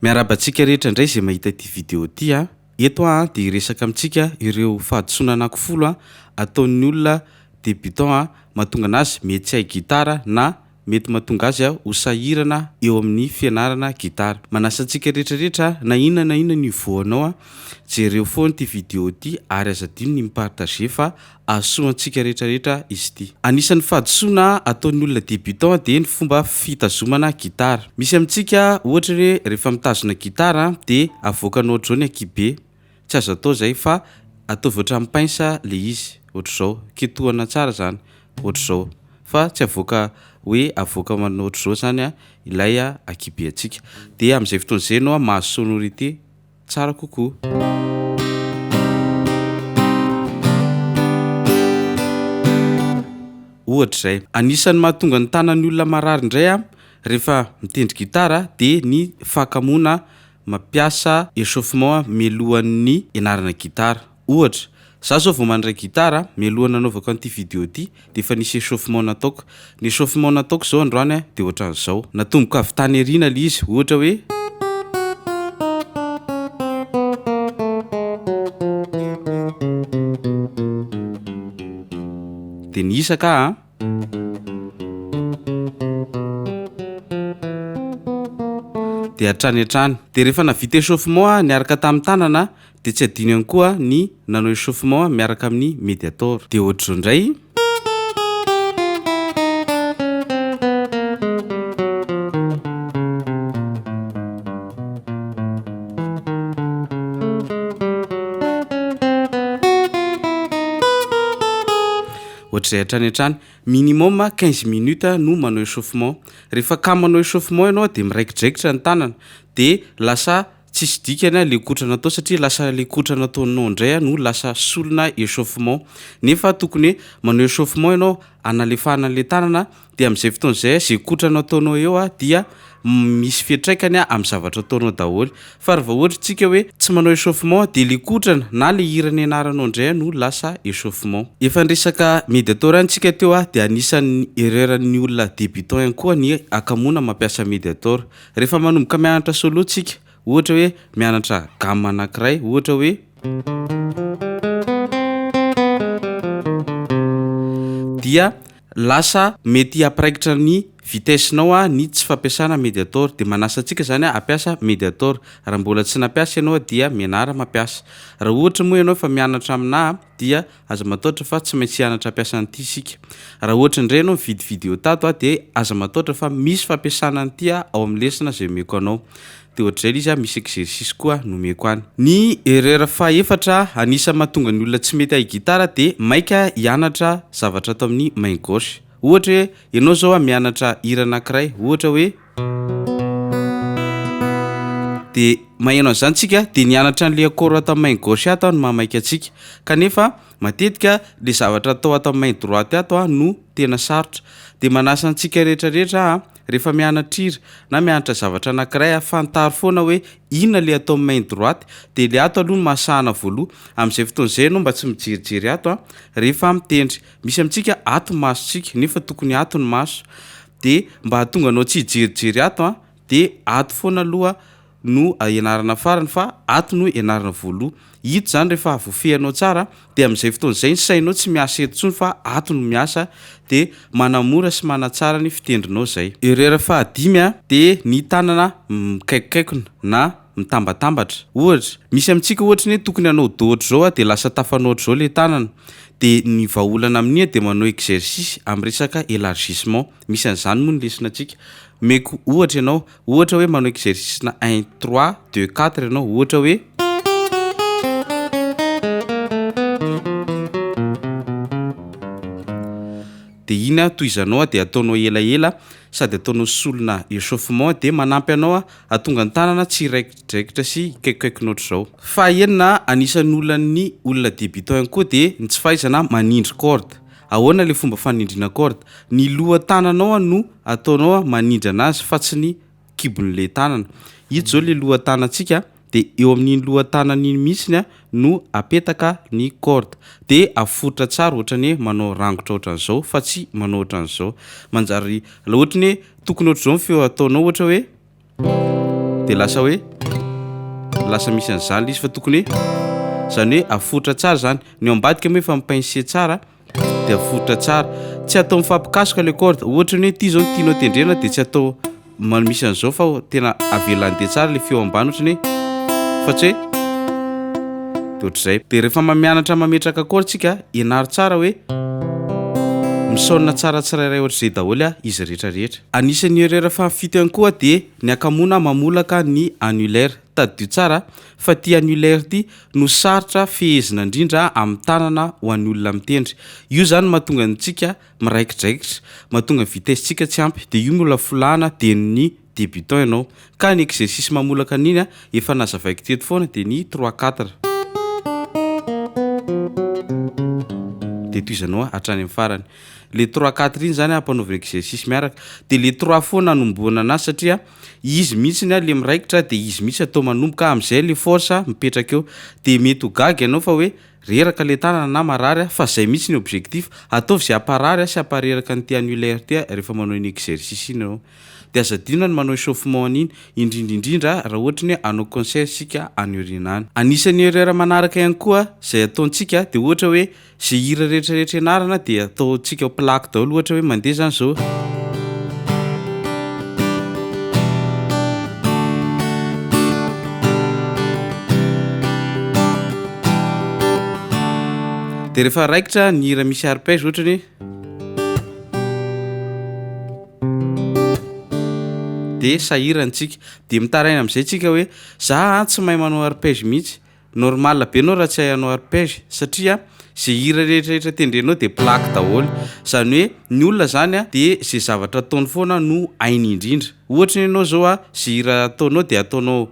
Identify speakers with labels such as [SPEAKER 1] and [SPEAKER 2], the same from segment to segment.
[SPEAKER 1] Miarahaba antsika rehetra indray izay mahita ity vidéo ity a. Eto aho dia hiresaka amintsika ireo fahadisoana anankifolo a ataon'ny olona débutant a mahatonga anazy mety tsy hahay gitara na mety mahatonga azy ho sahirana eo amin'ny fianarana gitara. Manasa antsika rehetra rehetra na inona na inona niveau anao a, jereo foana ity vidéo ity ary aza adino ny mi-partager fa Hahasoa antsika rehetra rehetra izy ity. Anisan'ny fahadisoana ataon'ny olona débutant dia ny fomba fitazomana gitara. Misy amintsika ohatra hoe rehefa mitazona gitara dia avoakanao ohatr'izao ny ankihibe. Tsy azo atao izay fa ataovy ohatran'ny pince le izy, ohatr'izao. Ketohana tsara izany, ohatr'izao. Fa tsy avoaka hoe avoaka manao ohatr'izao izany ilay ankihibe antsika. Dia amin'izay fotoana izay ianao mahazo sonorité. tsara kokoa. Ohatra izay. Anisan'ny mahatonga ny tanan'ny olona marary indray rehefa mitendry gitara dia ny fahakamoana mampiasa échauffement mialohan'ny hianarana gitara. Ohatra, za zao vao mandray gitara, mialohan'ny nanaovako an'ity vidéo ity dia efa nisy échauffement nataoko. Ny échauffement nataoko izao androany dia ohatran'izao. Natomboka avy tany aoriana ilay izy, ohatra hoe. Dia nihisaka aho an. Dia hatrany hatrany. Dia rehefa nahavita échauffement aho niaraka tamin'ny tanana Dia tsy adino ihany koa ny nanao échauffement miaraka amin'ny mediator. Dia ohatr'izao indray. Ohatr'izay hatrany hatrany. Minimum 15 minutes no manao échauffement. Rehefa kamo manao échauffement ianao dia miraikidraikitra ny tanana. Dia lasa Tsisy dikany le kotrana atao satria lasa le kotrana ataonao indray no lasa solona échauffement nefa tokony hoe manao échauffement ianao hanalefahana an'le tanana de am'zay fotoana zay zay kotrana ataonao eo dia misy fiantraikany amin'ny zavatra ataonao daholo fa raha vao ohatra tsika hoe tsy manao échauffement de le kotrana na le hira nianaranao indray no lasa échauffement. Efa niresaka mediator ihany tsika teo de anisan'ny erreur n'ny olona débutant ihany koa ny hakamoana mampiasa mediator. Rehefa manomboka mianatra solo tsika, ohatra hoe mianatra gamme anankiray, ohatra hoe. Dia lasa mety hampiraikitra ny vitesse-nao ny tsy fampiasana mediator, dia manasa antsika zany hampiasa mediator, raha mbola tsy nampiasa ianao dia mianara mampiasa, raha ohatra moa ianao efa mianatra aminà dia Aza mataotra fa tsy maintsy hianatra hampiasa an'ity isika. Raha ohatra indray ianao mividy video tato a dia aza mataotra fa misy fampiasana an'ity ao amin'ny lesona izay omeko anao. Dia ohatr'izay ilay izy a, misy exercice koa nomeko any. Ny erreur fahaefatra anisan'ny mahatonga ny olona tsy mety hahay gitara dia maika hianatra zavatra ato amin'ny main gauche. Ohatra hoe ianao izao a mianatra hira anankiray, ohatra hoe. Dia maheno an'izany tsika dia nianatra an'ilay accord ato amin'ny main gauche ato no mahamaika antsika kanefa matetika le zavatra atao ato amin'ny main droite ato no tena sarotra. Dia manasa antsika rehetra rehetra aho rehefa mianatra hira na mianatra zavatra anankiray aho fantaro foana hoe inona le atao amin'ny main droite dia le ato aloha no mahasahana voaloha amin'izay fotoana izay ianao mba tsy mijerijery ato rehefa mitendry. Misy amintsika ato ny masontsika nefa tokony ato ny maso de mba hahatonga anao tsy hijerijery ato an de ato foana aloha no ianarana farany fa ato no ianarana voaloha. Ito zany rehefa voafehinao tsara de amin'izay fotoana izay ny sainao tsy miasa eto intsony fa ato no miasa de manamora sy manatsara ny fitendrinao zay. Erreur fahadimy an de ny tanana mikaikokaikona na mitambatambatra. Ohatra, misy amintsika ohatra ny hoe tokony hanao do ohatr'izao de lasa tafanao ohatr'izao le tanana. De ny vahaolana amin'iny de manao exercice amin'ny resaka élargissement. Misy an'izany moa ny lesona antsika. Omeko ohatra ianao, ohatra hoe manao exercice-na un trois deux quatre ianao, ohatra hoe. De iny an tohizanao de ataonao elaela sady ataonao solona échauffement de manampy anao hahatonga ny tanana tsy hiraikidraikitra sy hikaikokaikona ohatr'izao. Fahaenina, anisan'ny olan'ny olona débutant ihany koa dia ny tsy fahaizana manindry corde. Ahoana ilay fomba fanindriana corde? Ny lohan-tananao no ataonao manindry anazy fa tsy ny kibon'ilay tanana. Ito izao ilay lohan-tanantsika dia eo amin'iny lohan-tanana iny mihitsiny no apetaka ny corde. Dia aforitra tsara ohatran'ny hoe manao rangotra ohatran'izao fa tsy manao ohatran'izao. Manjary raha ohatry ny hoe tokony ohatr'izao ny feo ataonao ohatra hoe. De lasa hoe lasa misy an'zany le izy fa tokony hoe zany hoe aforitra tsara zany, ny ao ambadika moa efa mi-pincer tsara de aforitra tsara, tsy atao mifampikasoka le corde ohatra ny hoe ty zao tianao tendrena de tsy atao misy an'zao fa tena avela andeha tsara le feo ambany ohatrany hoe fa tsy hoe de ohatr'zay. De rehefa mianatra mametraka accord tsika ianaro tsara hoe misôna tsara tsirairay ohatr'zay daholo a izy rehetrarehetra. Anisan'ny erreur fahafito ihany koa de ny hakamoana mamolaka ny annulaire, tadidio tsara fa ty annulaire ty no sarotra fehezina indrindra am'tànana ho an'ny olona mitendry, io zany mahatonga antsika miraikidraikitra, mahatonga ny vitesse-ntsika tsy ampy de io mbola folahana dian'ny débutant ianao ka ny exercice mamolaka an'iny a efa nazavaiko teto foana de ny trois quatre de tohizanao hatrany am'farany. Le trois quatre iny zany ampanaovina exercice miaraka de le trois foana anombohana anazy satria izy mihitsiny a le miraikitra de izy mihitsy atao manomboka am'zay le force mipetraka eo de mety ho gaga ianao fa hoe reraka le tànana na marary a fa zay mihitsy ny objectif, ataovy zay hamparary a sy hampareraka an'ty annulaire ty a rehefa manao iny exercice iny ianao de aza adino ny manao échauffement an'iny indrindraindrindra raha ohatry ny hoe hanao concert isika any aoriana any. Anisan'ny erreur manaraka ihany koa zay ataontsika de ohatra hoe zay hira rehetrarehetra ianarana de ataontsika plaque daholo ohatra hoe mandeha zany zao. De rehefa raikitra ny hira misy arpège ohatra ny hoe de sahirana tsika de mitaraina am'zay tsika hoe za a tsy mahay manao arpège mihitsy, normal be anao raha tsy hahay hanao arpège satria zay hira rehetrarehetra tendrenao de plaque daholo, zany hoe ny olona zany a de zay zavatra ataony foana no hainy indrindra, ohatra hoe ianao zao a zay hira ataonao de ataonao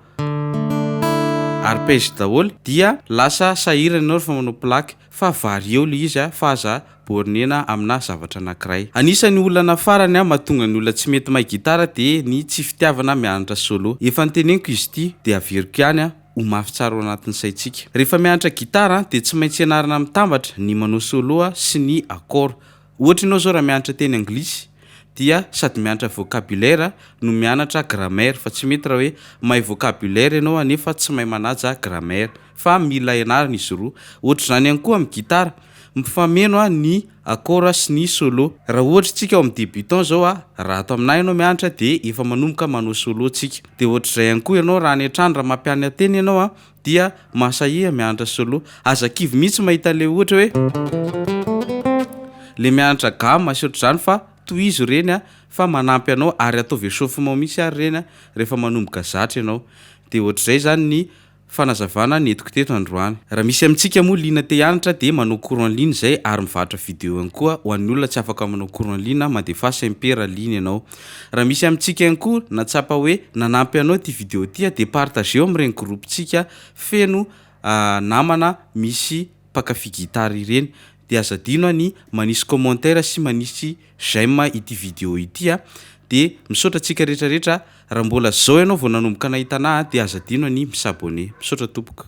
[SPEAKER 1] arpège daholo dia lasa sahirana ianao rehefa manao plaque fa varieo le izy a fa aza bornena aminà zavatra anankiray. Anisan'ny olana farany a mahatonga ny olona tsy mety mahay gitara de ny tsy fitiavana mianatra solo, efa noteneniko izy ity de averiko ihany a ho mafy tsara ao anatin'ny saintsika, rehefa mianatra gitara de tsy maintsy ianarana mitambatra ny manao solo a sy ny accord, ohatra ianao zao raha mianatra teny anglisy dia sady mianatra vocabulaire no mianatra grammaire fa tsy mety raha hoe mahay vocabulaire ianao anefa tsy mahay manaja grammaire fa mila ianarana izy roa, ohatr'izany ihany koa am'gitara mifameno a ny accord sy ny solo, raha ohatra tsika ao am'débutant zao a raha ato aminahy ianao mianatra de efa manomboka manao solo tsika de ohatr'izay ihany koa ianao raha any an-trano raha mampiana-tena ianao a dia mahasahia mianatra solo, aza kivy mihitsy mahita le ohatra hoe le mianatra gamme sy ohatr'izany fa tohizo reny a fa manampy anao ary ataovy échauffement mihitsy ary reny a rehefa manomboka zatra ianao de ohatr'izay zany ny fanazavana nentiko teto androany. Raha misy amintsika moa liana te hianatra de manao cours en ligne zay ary mivarotra vidéo ihany koa ho an'ny olona tsy afaka manao cours en ligne mandefasa MP raha liana ianao. Raha misy amintsika ihany koa nahatsapa hoe nanampy anao ty vidéo ty a de partageo am'regny groupe-ntsika feno namana misy mpankafy gitara ireny de aza adino a ny manisy commentaire sy manisy j'aime ity vidéo ity a de misaotra antsika rehetrarehetra raha mbola zao ianao vao nanomboka nahita anahy de aza adino ny mi-s'abonner, misaotra tompoko.